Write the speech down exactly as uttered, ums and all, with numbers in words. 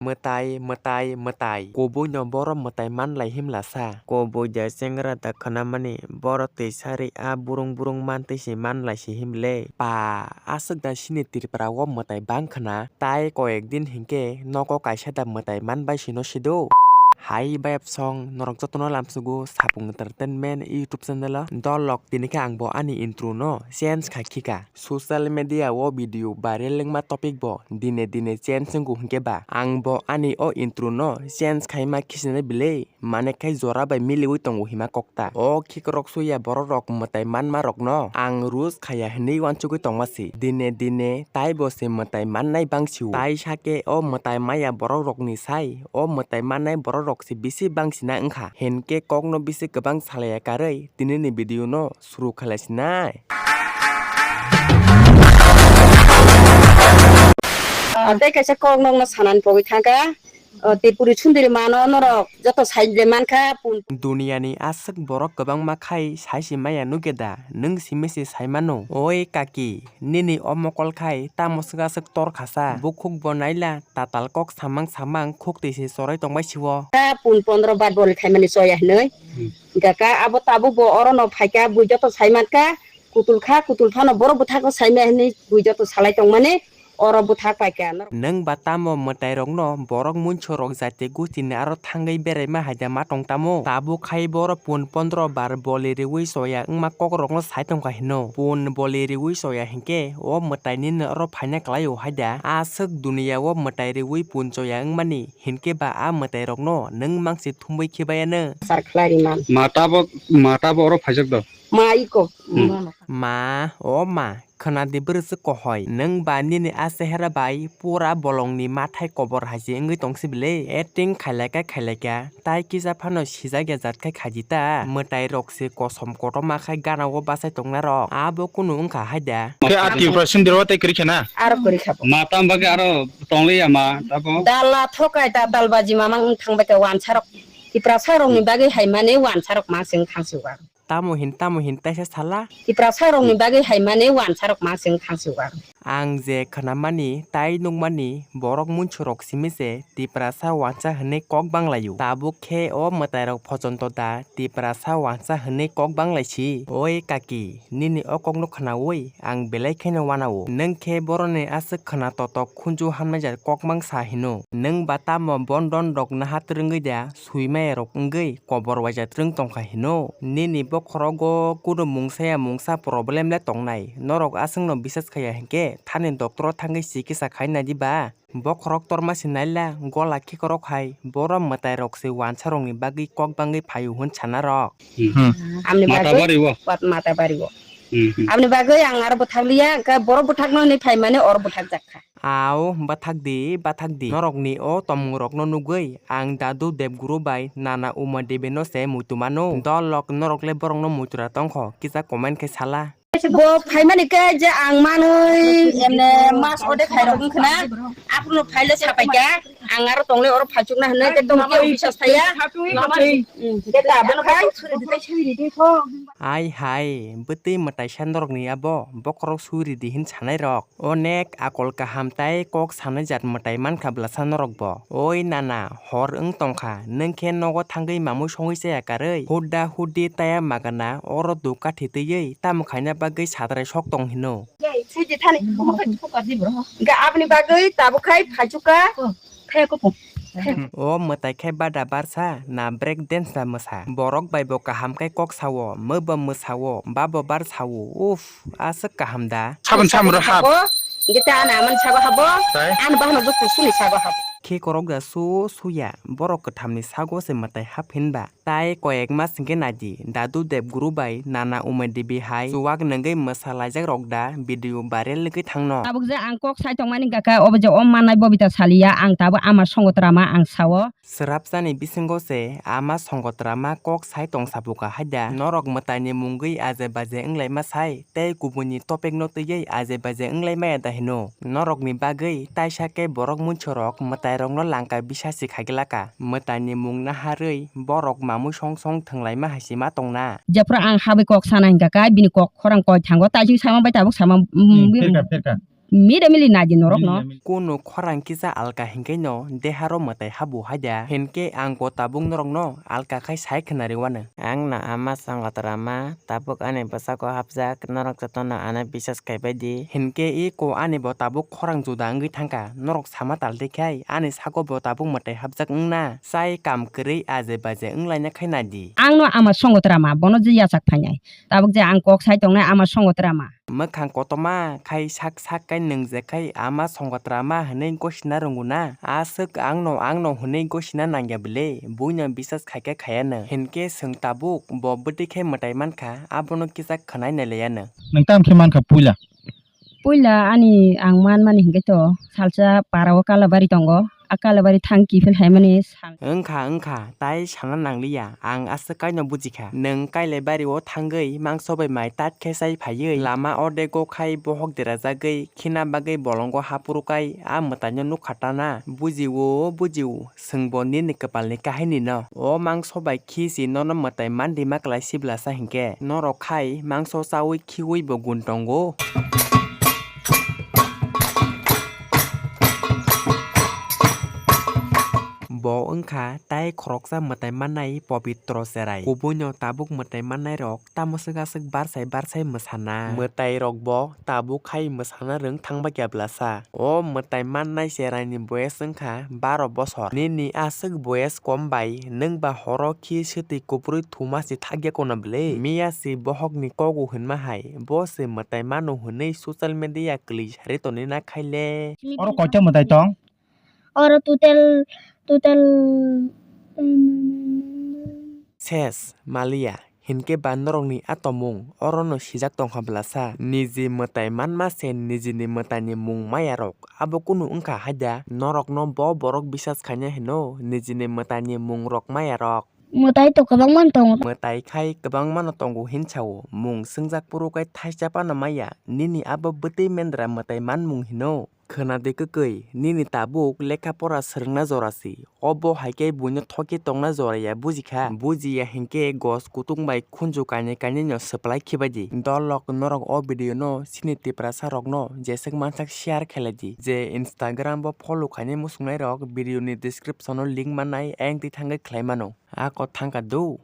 Mwtai, mwtai, mwtai. Kubui no boro mwtai man lai himla sa. Kubui da chengra da khwnamani, boro twi sari a burung burung mantwi se man lai se himle. Pa, aswk da sini Tripura o mwtai bang khwna. Tai koyek din hinkhe nogo kaisa da mwtai man bai sino sido. Hai bayap song, norok jotono lamsugo Sapung Entertainment YouTube channel o. Dolok tini khe ang bo ani intro no change khai khika. Social media o video viral wngma topic bo dine dine change wngo hinkhe ba ang bo ani o intro no change khaima khichina bile mane khai jora bai miliwi tongo hima kokta. O khikrok suya borok rok mwtai manma rokno ang roast khaya hinwi wansugwi tongma si. Dine dine taibo se mwtai mannai bang sio. Tai sake o mwtai maya borok rokni sai o mwtai mannai borok rok se bisi bang sina wngkha. Hinkhe kokno bisi kwbang salaya karwi tinini video no suru khalai sinai. Ah, tei kaisa kok nokno sanani pogwi thangkha. Oh, Tripuri sundiri mano norok joto sai de mankha pun. Duniyani aswk borok kwbangma khai sai si maya nugeda, nwng simi se sai mano. Oi kaki, nini o mokol khai tamo swk aswk tor khasa. Bukhuk bo naila tatal kok samang samang khuk twi se choroi tongbai siwo. Kha pun pondro bar bol khaimani choya hinwi. Hingkha kha abo tabuk bo oro no phaikha bui joto sai mankha. Kutul kha, kutul phano borok bwthakno saimaya hinwi bui joto salai tongmani oro bwthak paikha. Nwng ba tamo mwtai rokno borok munso rok jati gusti ni aro thangwi beraima haida ma tong tamo? Tabuk khai boro pun pondro bar boli riwi soya wngma kok rokno sai tongkha hino. Pun boli riwi soya hinkhe o mwtai nini oro phaina kwlai o haida. Aswk duniya o mwtai riwi pun soya wngmani hinkhe ba a mwtai rokno nwng mangsi thumwi khibayano. Sar khlai ri man. Ma tabok, ma tabok oro phaijak do. Ma iko. Hmm. Ma, o ma, khwnadi bwrwswk kohoi. Nwng ba nini a chehera bai pura bolongni mathai kobor hai se wngwi tong sibile. Acting khailaika khailaika, tai kisa phano sijak ya jat khai khaidi ta. Mwtai rok se kosom kotorma khai gana o bachai tongna rok. Abo kunu wngkha haida. Khe a Tripura sindiro tei kwrwi khena? Aro kwrwi kha bo. Ma tam bagwi aro tongliya ma tabo? Dala thokai ta dalbaji mamang wng thang bai kha wansa rok. Tiprasa rokni bagwi hai mani wansa rok ma se wng thang si aro. Tamo hin, tamo hin, taisa sala? Tiprasa rokni bagwi hai mani wansa rok ma se wng thang si aro. Ang je khwnamani, tai nukmani, borok munsurok simi se Tiprasa wansa hwnwi kok banglaio. Tabuk khe o mwtairok phochonto da Tiprasa wansa hwnwi kok banglai si? Oi kaki, nini o kokno khwnaui ang belai kheno wanao. Nwng khe boroni aswk khwna totok khunju hamnaijak kok mang sa hino. Nwng ba tamo bondon rok naha twrwngwi da? Suimaya rok wngwi kobor waisa twrwng tongkha hino. Nini bokhorogo kunu mungsaya mungsa problem le tongnai. Norok aswkno bisas khaiya hinkhe thani doctor o thangwi chikisa khai nai di ba? Bokhorok torma se naila gola khikorok hai, boro mwtai rok se wansa rokni bagwi kok bangwi phaio hwn sana rok. Hmm. Amni Mata bagwi bari o. Wat mata bari o. Hmm, hmm. Amni bagwi ang aro bwthak liya, hwnkhe boro bwthakno hwnwi phaimani oro bwthak jak kha. Ao, bathak di, bathak di. Norokni o tomung rokno nugwi ang Dadu Debguru bai Nana Uma Devi no se muitu mano. Dolok norok le borok no muitu ra tongkho, kisa comment khe sala. Bo phaimani khe je ang manwi emne mas ode khairok wngkhna. Aphuru phaile sapaikha. Ang aro tongle oro phaichukna hwnwi khe tongkhe bisas thaya. Hmm, khe ta bwkhai. Ai hai, bwtwi mwtaisa norokni abo bokhorok suri di hin sanai rok. Onek akol kaham tai kok sanai jat mwtai mankha bwlasa norok bo. Oi nana, hor wng tongkha, nwng khe nogo thangwi mamui songwi chaya karwi? Hudda huddi taya magana oro duk kathi twiwi tamo khaina bagwi sadrai sok tong hino. Suji thani. Ga aboni bagwi tabuk khai phaichukha. O mwtai khe bada barsa na break dance da mwsa? Borok bai bo kaham khe kok sao, mw bo mwsao, ba bo bar sao. Uff, aswk kaham da. Sabon samro hap. Habo, gita ana aman sabo habo, Tai? An bahno bo kusuni sabo habo. Khe korok da su suya, borok kwthamni sago se mwtai hap hinba. Tai koyek mas hwnkhe naidi, Dadu Debguru bai Nana Uma Devi hai chuwak nwngwi mwsa laijak rok da video viral wngwi thangno. Tabuk je ang kok sai tongmani gaka, obo je o mannai Bobita saliya, ang tabuk ama Songotrama ang sao. Swrapsani bisingo se ama Songotrama kok sai tong sabuka haida, norok mwtaini mungwi aje baje wnglaima sai, tei kubuni topikno twiwi aje baje wnglaimaya da hino. Norokni bagwi taisa khe borok munsorok mwtairokno langka bisasi khaglaka. Mwtaini mung naharwi borok mamui song song thwnglaima hai se ma tongna. Jephru ang habwi kok sana hingka kha, bini kok khorang koi thango, taising sama bai tabuk sama, mm, Hmm, bini pherka, pherka. Mili mili naidi norokno. Kunu khorang kisa alka hinkhe no deharo mwtai habu haida. Hinkhe ang ko tabuk norokno alka khai sai khwnari wano. Ang no ama Songotra ma tabuk ani bwsako hapjak, norok jotono ano bisas kaibai di. Hinkhe i ko ani bo tabuk khorang juda wngwi thangkha. Norok sama tal de khai ani sako bo tabuk mwtai hapjak wngna. Chai kam kwrwi aje baje wnglaina khai naidi. Ang no ama Songotra ma bono je yachak phainai. Tabuk je ang kok sai tongnai ama Songotra ma. Mwkhang kotorma khai sak sak kai nwng je khai ama Songotra ma hwnwi gosina rwngo na? Aswk ang no, ang no hwnwi gosina nangya bwle? Buino bisas khaikhe khayano. Hinkhe swng tabuk, bo bwtwi khe mwtai mankha, abono kisa khwnai nailayano. Nwng tamo khe mankha puila? Puila ani ang manmani hinkhe to salsa para o Kalabari tongo. A Kalabari thang kiphil haimani sal. Wngkha, wngkha, tai sana nangliya, ang aswk kaino bujikha. Nwng Kailaibari o thangwi mangso bai mai tat khe chai phaiwi lama o de gokhai bohok derajagwi khina bagwi bolongo haphurukai a mwtaino nukha tana. Bujiwo, bujiwo, swngbo nini kwpalni kahinino. O mangso bai khisi nono mwtai mandima kwlai siblasa hinkhe. Norok khai mangso chawi khiwi bo gun tongo. Bo wngkha tai khoroksa mwtai mannai pobitro cherai. Kubuino tabuk mwtai mannairok tamo swk aswk barsai barsai mwsana. Mwtairokbo tabuk khai mwsana rwng thangbaikha bwlasa. O mwtai mannai cheraini boyes wngkha baro bosor. Nini aswk boyes kom bai nwngba horo khi swtwi kuprwi thuma se thakya kono bwle? Miya se bohokni kogo hwnma hai, bo se mwtai mano hwnwi social media kwlwi sari tonina khaile. Oro koita mwtai tong? Oro total, total, Ses, maliya, hinkhe ba norokni a tomung orono sijak tongkha bwlasa? Niji mwtai manma se nijini mwtaini mung mayarok, abo kunu wngkha haida? Norokno bo borok bisas khaina hino nijini mwtaini mungrok mayarok? Mwtai to kwbangma tongo. Mwtai khai kwbangmano tongo hinsao, mung swngjak phuru kai thaisa phano maya, nini abo bwtwi mendra mwtai manmung hino? Khwnadi kwkwi, nini tabuk lekha pora swrwngna jora si. Obo hai khe buino thokwi tongna jora ya bujikha. Bujiya hinkhe gos kutung bai khunju kainwi kainwino swplai khibaidi. Dolok norok o video no chini Tiprasa rokno jeswk mansak share khlaidi. Je Instagram bo follow khainai muchungnairok video ni description o link mannai ayang twi thangwi khlai mano. Ako thangkha do.